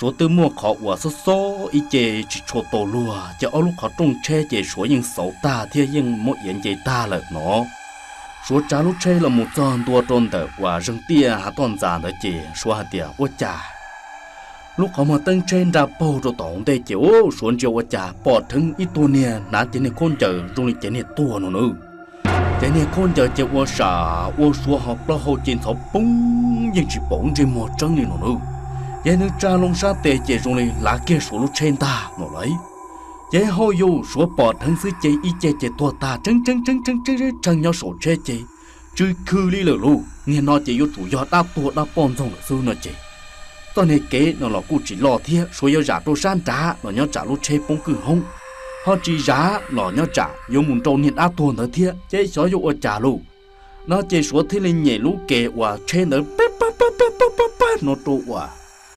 Suav twb muaj qhov uas xob xob ib ce tsis tshua tau luag, ces ob lub qhov rooj tsheb ces Suav yeej xauv tag thiab yeej muab iav nce tag lawm no. Suav tsav lub tsheb los mus txog ntua rau ntawm uas zeeg tiaj hav toj ntxas ntawd ces Suav hais tias ua cas lub qhov muag teeb tsheb nra paug rau tom hauv ntej ces ua Suav ntsia ua cas pom dheev ib tug niag hnav cev niag khaub ncaws zoo li cev niag tuag no nawb. Ces niag khaub ncaws ces ua sam ua Suav ho plaub hau ces ntxhov poob yeej tsis pom ntsej muag tseeb li no nawb. Ces nws tsa loo sab tes ces zoo li lav kiag Suav lub tsheb ntag no lauj. Ces hauj yus Suav pom dheev xwb ces ib ce ces tuag tag tseeb tseeb tseeb tseeb tseeb tshee nyob saum tsheb ces tsw khw li lawm lauj. Niag no ces yuav tsum yog dab tuag dab poj ntxoog lawm xwb no ces txoj niag kev no los kuj tsis loj thiab, Suav yuav zam rau sab nrad los nyob tsam lub tsheb poob kwj hoob, ho tsis zam los nyob tsam yuav mus nrau niag dab tuag ntawd thiab ces xyov yuav ua cas lauj. No ces Suav thiaj li nyem lub kev uas tsheb ntawd pab pab pab pab pab pab no rau uas